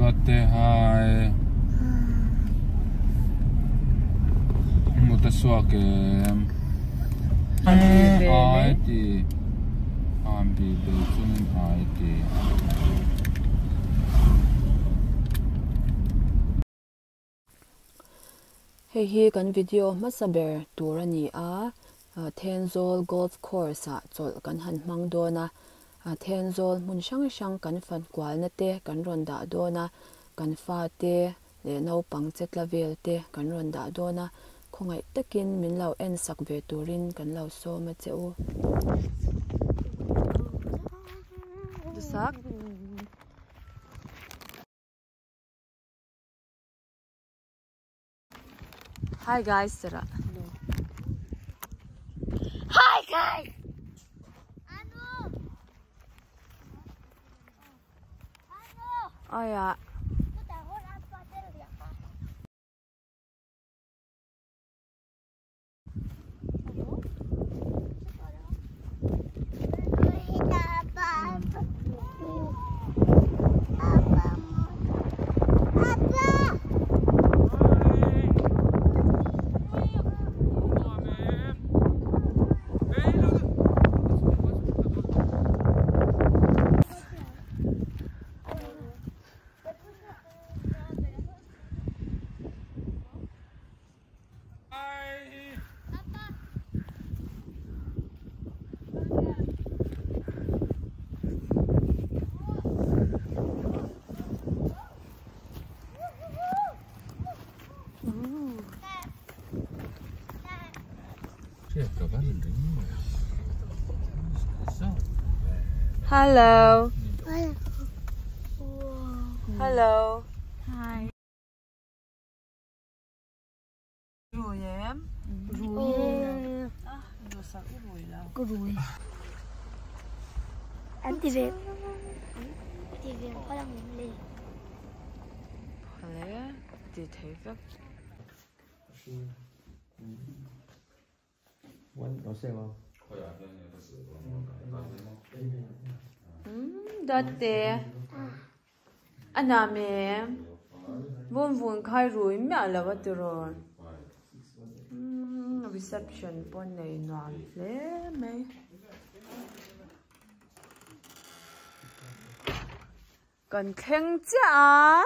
Duatte hi. Mut a suak em? Ai ti. Am bi be chungin ai ti. Hei hi kan video hmasa ber tur a ni a, Thenzawl Golf Course ah chawlh kan han hmang dawn a, Thenzawl hmun hrang hrang kan fan kualna te kan rawn dah dawn a, kan fate leh naupang che tla vel te kan rawn dah dawn a, khawngaih takin min lo en sak ve turin kan lo sawm a che u. Dusak. Hi guys, Sarah. Hi guys. Ano? Ano? Oh yeah. Hello. Hello. Hi. Rui em? Rui. Ah, sak i rui lo. Ka rui. An ti ve. Ti ve ang palang em le. Hale, ti thei vek. Date. A nam em? Vun vun khai rui miah lo a tiraw. Reception pawh nei nuam hle mai. Kan thleng chiah a,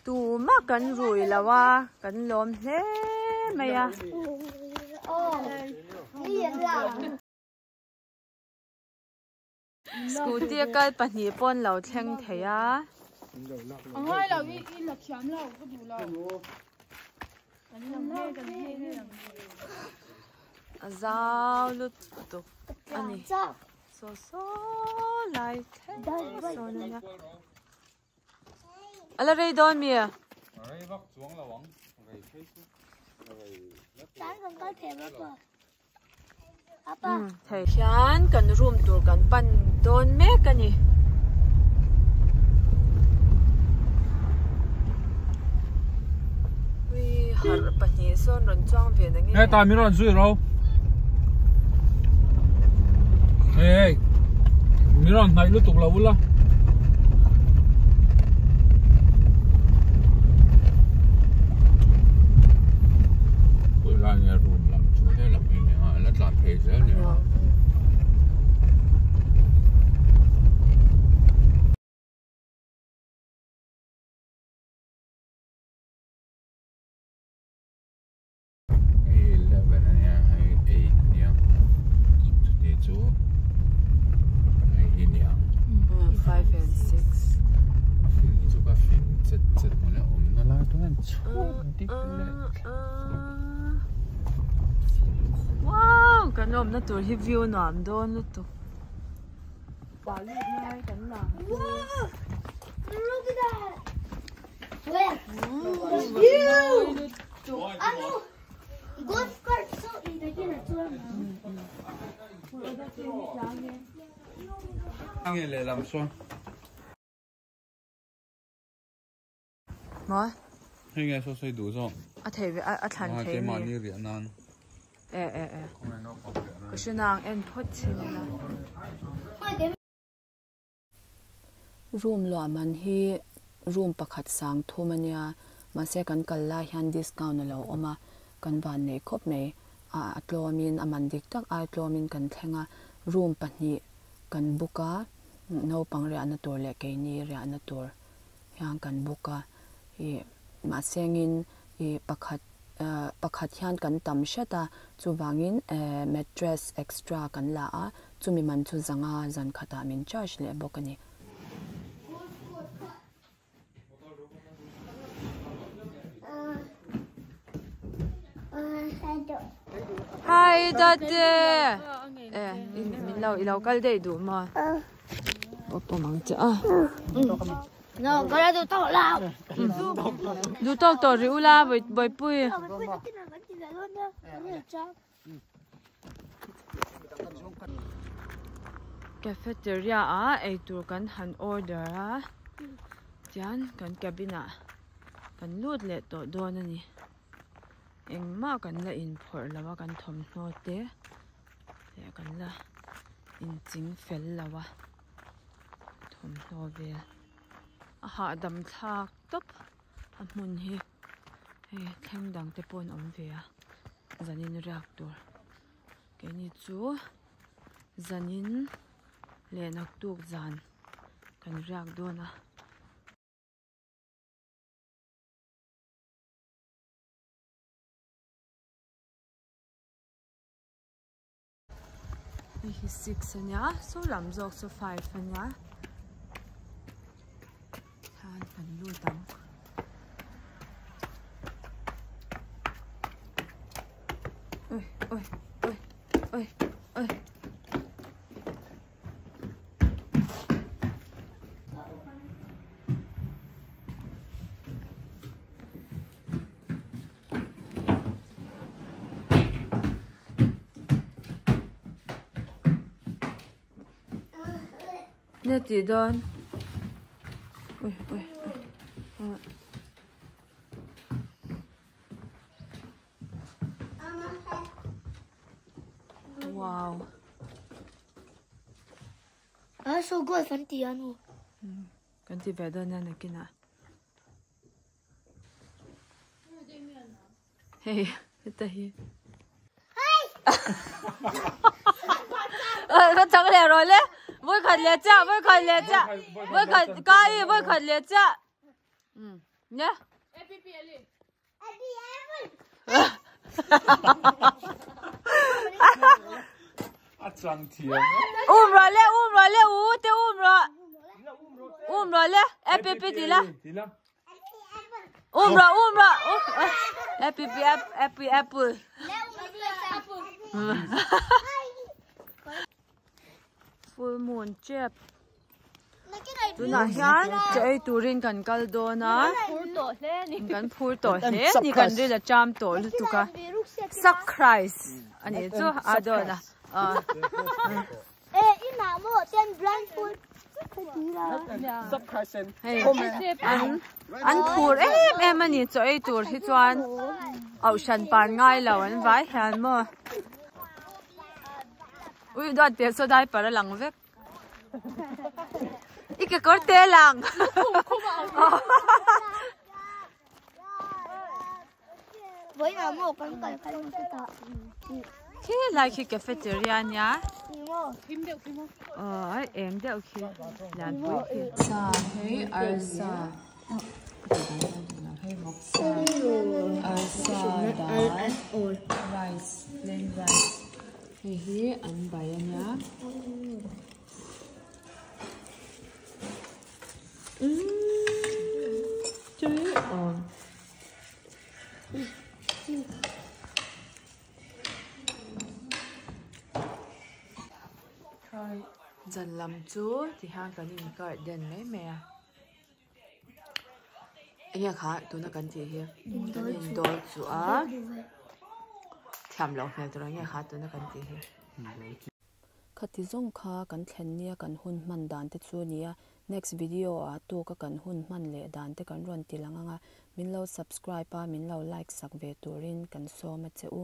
tumah kan rui lo a, kan lawm hle mai a. Scooty a kal pahnih pawh an lo thleng thei a. A zau lutuk a ni. Saw saw lai thleng sawn a nia. A la rei dawn mi? Rei vak chuang lo ang. Rei phei chu. Thei hian kan room tur kan pan dawn mek a ni. Ui harh pahnih sawn rawn chuang ve na nge. Heta min rawn zui ro. Hei hei min rawn hnaih lutuk lo ula. Hei 11 a nia hei 8 a nia chuti chu hei hi nia 5 and 6 a fing hi chu ka fing chet chet mawle awmna lai te hian chhung dik leh Wow kan awmna tur hi view nuam dawn lutuk Wow! Look at that! Where? View! Ano? Golf cart so Nge lehlam sawn. Maw? Hei nge saw sawi duh zawk. A thei ve a thlan thei mi. Keimahni riah nan. E e e. Ka hre nang en phawt chin ila. Room luah man hi room pakhat sang thum a nia mahse kan kal lai hian discount a lo awm a kan van nei khawp mai a tlawmin a man dik tak ai tlawmin kan thleng a room pahnih kan book a naupang riahna tur leh keini riahna tur hian kan book a ih mahse angin ih pakhat pakhat hian kan tam hret a chuvangin mattress extra kan la a chumi man chu zanga zan khatah min charge leh bawk a ni. Hi Date eh min lo ilo kal daih duh maw aw pawm ang che a No ka la duh tawk lo duh tawk tawh rih ula bawihpui Cafeteria ah eitur kan han order a tian kan cabin ah kan lut leh tawh dawn a ni engmah kan la inphawrh lo a kan thawmhnaw te leh kan la inching fel lo a thawmhnaw vel a hahdam thlak tawp a hmun hi hei thleng dang te pawh an awm ve a zanin riak tur. Keini chu zanin leh naktuk zan kan riak dawn a. Hei hi six a nia saw lam zawk chu five a nia khan kan lut ang. Oi oi oi oi oi. Nge tih dawn ui ui ui wow a so golf an ti a nu kan ti ve dawn a nakinah Hei heta hi. Ờ, chẳng lẽ rồi lẽ. Vui khẩn lẽ cha, vui khẩn lẽ cha. Vui khẩn cái vui khẩn lẽ cha. Ừ, nhá. A chang thiam. Um rồi lẽ, um rồi lẽ, u te um rồi. Um rồi lẽ, app ti la. Um rawh um rawh happy happy apple full moon chep tunah hian chaw ei turin kan kal dawn a kan phur tawh hle ni kan ril a cham tawh lutuk a surprise a nih chu a dawn a. Hei an an phur em em a ni chaw ei tur hi chuan auh hran pan ngai lo an vai hian maw ui duat piah saw diaper a lang vek i kekawr te a lang. Khi lai khi cafeteria a nia aw eng deuh khi lianpui khi. Sa hei arsa hei vawksa arsa dal rice plain rice hei hi an bai a nia. Tui awm. Zan lam chu ti hian kan in garden mai mai a enge kha tuna kan tih hi kan in dawl chu a thiam loh hmel tur enge kha tuna kan tih hi. Khati zawng kha kan thlen nia kan hun hman dan te chu nia Next video ah tuk a kan hun hman leh dan te kan rawn ti lang ang a, min lo subscribe a min lo like sak ve turin kan sawm a che u.